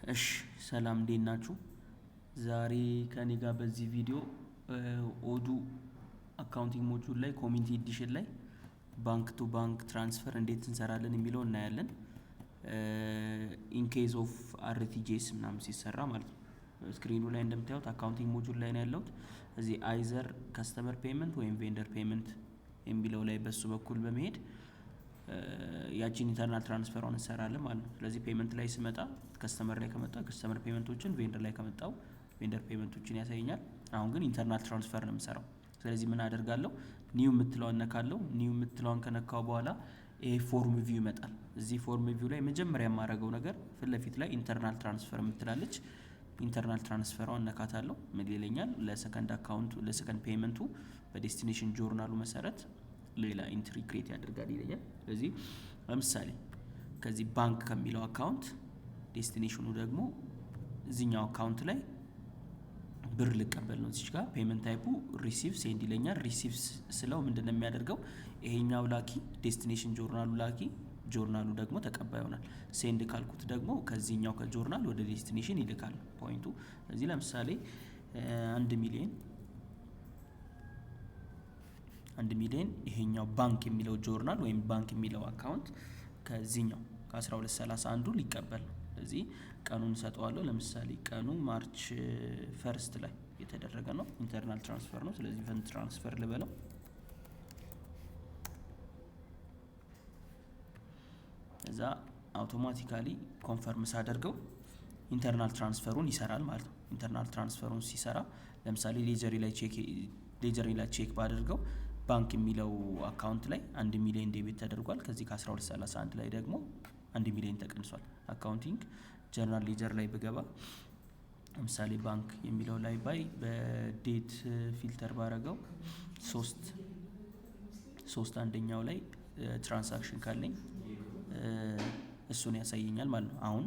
እሺ ሰላም እንዴት ናችሁ? ዛሬ ከኔ ጋር በዚህ ቪዲዮ Odoo accounting module ላይ community edition ላይ bank to bank transfer እንዴት እንሰራለን የሚለው እናያለን። In case of RTGS ምናምን ሲሰራ ማለት ነው። Screen ኑ ላይ እንደምታዩት accounting module ላይ ነው ያለሁት። እዚህ either customer payment ወይም vendor payment የሚለው ላይ በሱ በኩል በመሄድ ያቺን internal transfer ሯን እንሰራለን ማለት ነው። ስለዚህ payment ላይ ስመጣ customer ላይ ከመጣ customer payment ኦችን፣ vendor ላይ ከመጣው vendor payment ኦችን ያሳየኛል። አሁን ግን internal transfer ነው የምሰራው። ስለዚህ ምን አደርጋለሁ? New የምትለዋን ነካለሁ። New የምትለዋን ከነካው በኋላ ይሄ form view ይመጣል። እዚህ form view ላይ መጀመሪያ የማደርገው ነገር ፊት ለፊት ላይ internal transfer የምትላለች internal transfer ሯን እነካታለሁ። ምን ይለኛል? ለሰከንድ አካውንቱ ለሰከንድ ፔመንቱ በዴስቲኔሽን ጆርናሉ መሰረት ሌላ entry create ያደርጋል ይለኛል። ስለዚህ ለምሳሌ ከዚህ ባንክ ከሚለው account destination ኑ ደግሞ እዚኛው account ላይ ብር ልቀበል ነው። እዚች ጋር payment type ኡ receive send ይለኛል። Receive ስለው ምንድን ነው የሚያደርገው? ይሄኛው ላኪ destination journal ኡ ላኪ፣ ጆርናሉ ደግሞ ተቀባይ ይሆናል። Send ካልኩት ደግሞ ከዚህኛው ከጆርናል ወደ destination ይልካል point ኡ። ስለዚህ ለምሳሌ 1 ሚሊየን 1 ሚሊየን ይሄኛው ባንክ የሚለው ጆርናል ወይም ባንክ የሚለው account ከዚህኛው ከ1231ዱ ሊቀበል ነው። ስለዚህ ቀኑን ሰጠዋለሁ። ለምሳሌ ቀኑ March 1 ላይ የተደረገ ነው። Internal transfer ነው። ስለዚህ fund transfer ልበለው። እዛ automatically confirm ሳደርገው internal transfer ሩን ይሰራል ማለት ነው። Internal transfer ሩን ሲሰራ ለምሳሌ ledger ላይ check ባደርገው ባንክ የሚለው account ላይ 1 ሚሊዮን debit ተደርጓል። ከዚህ ከ1231 ላይ ደግሞ 1 ሚሊዮን ተቀንሷል። Accounting general ledger ላይ ብገባ ለምሳሌ ባንክ የሚለው ላይ ባይ በ date filter ባረገው ሶስት ሶስት አንደኛው ላይ transaction ካለኝ እሱን ያሳየኛል ማለት ነው። አሁን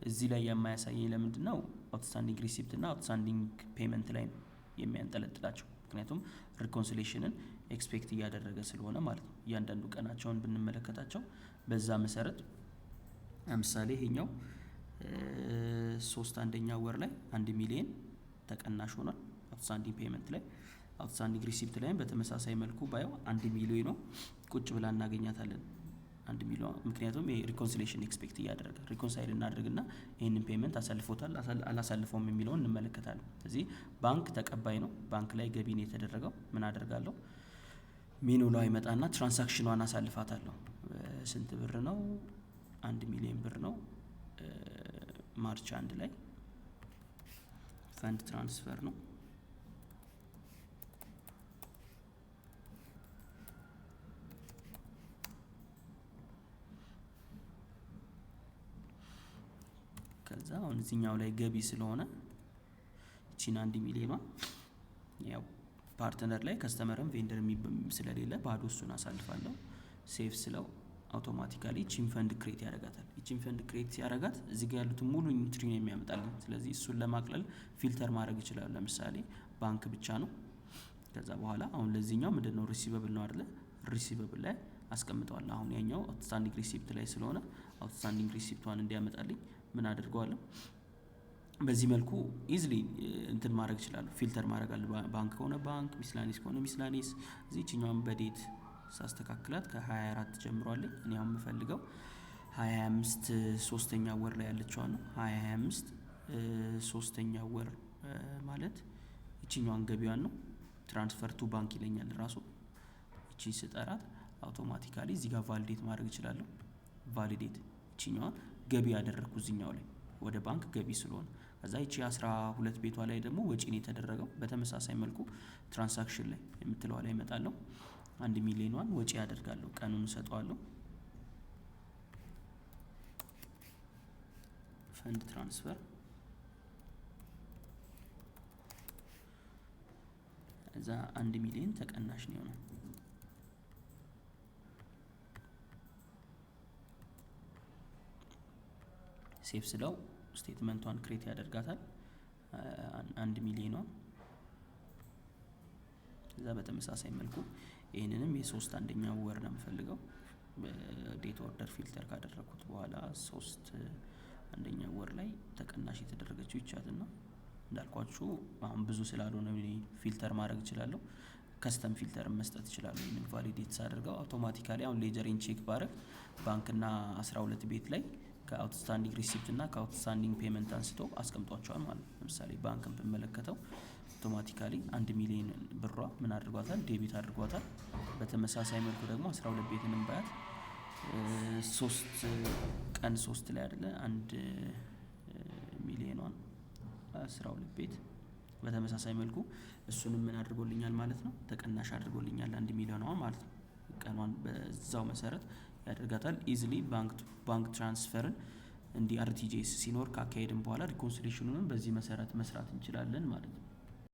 እዚህ ላይ የማያሳየኝ ለምንድን ነው? Outstanding receipt እና outstanding payment ላይ ነው የሚያንጠለጥላቸው። ምክንያቱም reconciliation ን expect እያደረገ ስለሆነ ማለት ነው። እያንዳንዱ ቀናቸውን ብንመለከታቸው በዛ መሰረት ለምሳሌ ይሄኛው ሶስት አንደኛ ወር ላይ 1 ሚሊየን ተቀናሽ ሆኗል። Outstanding payment ላይ outstanding receipt ላይም በተመሳሳይ መልኩ ባየው 1 ሚሊዮን ነው ቁጭ ብላ እናገኛታለን። 1 ሚሊዮን ምክንያቱም ይሄ reconciliation expect እያደረገ reconcile እናደርግና ይህንን payment አሳልፎታል አላሳልፈውም የሚለውን እንመለከታለን። ስለዚህ ባንክ ተቀባይ ነው። ባንክ ላይ ገቢ ነው የተደረገው። ምን አደርጋለሁ? ሜኑ ላይ ይመጣና transaction ኗን አሳልፋታለሁ። ስንት ብር ነው? 1 ሚሊዮን ብር ነው። March 1 ላይ fund transfer ነው። ከዛ አሁን እዚህኛው ላይ ገቢ ስለሆነ እቺን 1 ሚሊዮኗ ያው partner ላይ customer ም vendor ስለሌለ ባዶ እሱን አሳልፋለሁ። Save ስለው automatically ይቺን fund create ያደርጋታል። ይቺን fund create ሲያደርጋት እዚህ ጋር ያሉትን ሙሉ entry ነው የሚያመጣልኝ። ስለዚህ እሱን ለማቅለል filter ማድረግ ይችላል። ለምሳሌ ባንክ ብቻ ነው። ከዛ በኋላ አሁን ለዚህኛው ምንድነው receivable ነው አይደለ? Receivable ላይ አስቀምጠዋለሁ። አሁን ያኛው outstanding receipt ላይ ስለሆነ outstanding receipt ቷን እንዲያመጣልኝ ምን አድርገዋለሁ? በዚህ መልኩ easily እንትን ማድረግ እችላለሁ። Filter ማድረግ አለ። ባንክ ከሆነ ባንክ፣ miscellaneous ከሆነ miscellaneous። እዚህ ይችኛዋን በ date ሳስተካክላት ከ24 ጀምሯለኝ። እኔ አሁን የምፈልገው 2025 ሶስተኛ ወር ላይ ያለችዋ ነው። 2025 ሶስተኛ ወር ማለት ይችኛዋን ገቢዋን ነው። Transfer to bank ይለኛል ራሱ። ይቺን ስጠራት automatically እዚህ ጋር validate ማድረግ እችላለሁ። Validate ይችኛዋን ገቢ ያደረግኩ እዚኛው ላይ ወደ ባንክ ገቢ ስለሆነ ከዛ ይቺ 12 ቤቷ ላይ ደግሞ ወጪ ነው የተደረገው። በተመሳሳይ መልኩ transaction ላይ የምትለዋ ላይ እመጣለሁ። 1 ሚሊዮኗን ወጪ ያደርጋለሁ። ቀኑን እሰጠዋለሁ። Fund transfer እዛ 1 ሚሊዮን ተቀናሽ ነው የሆነው። Save ስለው statement ቷን create ያደርጋታል። 1 ሚሊዮኗ እዛ በተመሳሳይ መልኩ ይህንንም የሶስት አንደኛው ወር ነው የምፈልገው። በ date order filter ካደረግኩት በኋላ ሶስት አንደኛው ወር ላይ ተቀናሽ ያለችው ይቻትና እንዳልኳችሁ አሁን ብዙ ስላልሆነ filter ማድረግ እችላለሁ። Custom filter መስጠት እችላለሁ። ይህንን validate ሳደርገው automatically አሁን ledger ኤን check ባረግ ባንክና 12 ቤት ላይ ከ outstanding receipt እና ከ outstanding payment አንስቶ አስቀምጧቸዋል ማለት ነው። ለምሳሌ ባንክን ብመለከተው automatically 1 ሚሊዮን ብሯ ምን አድርጓታል? Debit አድርጓታል። በተመሳሳይ መልኩ ደግሞ 12 ቤትንም ባያት ሶስት ቀን ሶስት ላይ አይደለ 1 ሚሊዮኗን 12 ቤት በተመሳሳይ መልኩ እሱንም ምን አድርጎልኛል ማለት ነው? ተቀናሽ አድርጎልኛል 1 ሚሊዮኗ ማለት ነው። ቀኗን በዛው መሰረት ያደርጋታል። Easily bank transfer ን እንዲህ RTGS ሲኖር ካካሄድን በኋላ reconciliation ኑንም በዚህ መሰረት መስራት እንችላለን ማለት ነው።